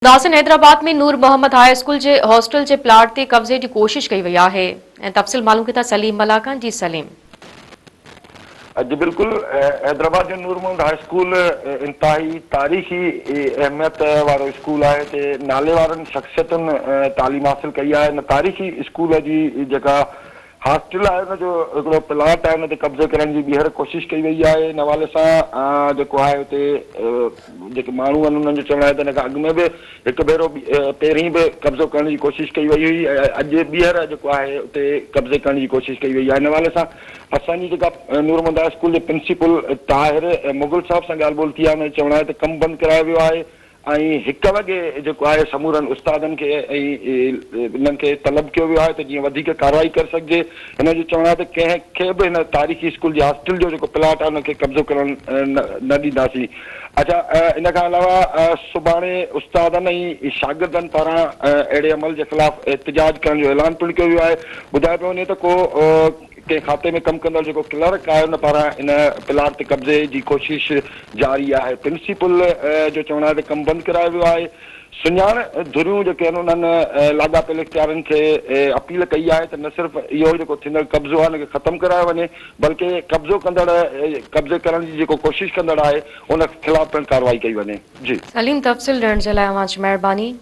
ناظرين حيدرآباد ۾ نور Muhammad high school جي hostel جي پلاٽ تي قبضي جي ڪوشش ڪئي وئي آهي ۽ تفصيل معلوم ڪيون ٿا سليم ملاح کان جي سليم. جي بلڪل حيدرآباد جو نور محمد هاء اسڪول انتهائي تاريخي اهميت وارو اسڪول آهي هتي نالي وارن شخصيتن تعليم حاصل ڪئي آهي ان تاريخي اسڪول جي جيڪا هاسٽل آهي ان جو هڪڙو پلاٽ آهي ان تي قبضي ڪرڻ جي ٻيهر ڪوشش ڪئي وئي آهي ان حوالي سان جيڪو آهي اتي جيڪي ماڻهو آهن انهن جو چوڻ آهي ته ان کان اڳ ۾ به هڪ ڀيرو پهرين به قبضو ڪرڻ جي ڪوشش ڪئي وئي هئي ۽ اڄ ٻيهر جيڪو آهي اتي قبضي ڪرڻ جي ڪوشش ڪئي وئي آهي ان حوالي سان اسان جي جيڪا نور محمد هاء اسڪول جي پرنسپل طاهر مغل صاحب سان ڳالهه ٻولهه ٿي آهي ان جو چوڻ آهي ته ڪم بند ڪرايو ويو آهي ۽ هڪ وڳي جيڪو آهي سمورن استادن کي ۽ انهن کي طلب ڪيو ويو آهي ته جيئن وڌيڪ ڪارروائي ڪري سگهجي. هن جو چوڻ آهي ته ڪنهن کي به هن تاريخي اسڪول جي هاسٽل جو جيڪو پلاٽ آهي ان کي قبضو ڪرڻ نه ڏينداسين. اڇا ان کان علاوه سڀاڻي استادن ۽ شاگردن پاران اهڙي عمل جي خلاف احتجاج ڪرڻ جو اعلان پڻ ڪيو ويو آهي. ٻڌايو پيو وڃي ته ڪو ڪنهن کاتي ۾ ڪم ڪندڙ جيڪو ڪلرڪ آهي ان پاران ان پلاٽ تي قبضي جي ڪوشش جاري آهي. پرنسپل جو چوڻ آهي ته ڪم بند ڪرايو ويو آهي. سڃاڻ ڌريون جيڪي آهن انهن لاڳاپيل اختيارين کي اپيل ڪئي آهي ته نه صرف اهو جيڪو ٿيندڙ قبضو آهي ان کي ختم ڪرايو وڃي بلڪه قبضو ڪندڙ قبضي ڪرڻ جي جيڪو ڪوشش ڪندڙ آهي ان خلاف پڻ ڪارروائي ڪئي وڃي. جي. سليم تفصيل ڏيڻ جي لاء اوهان جي مهرباني.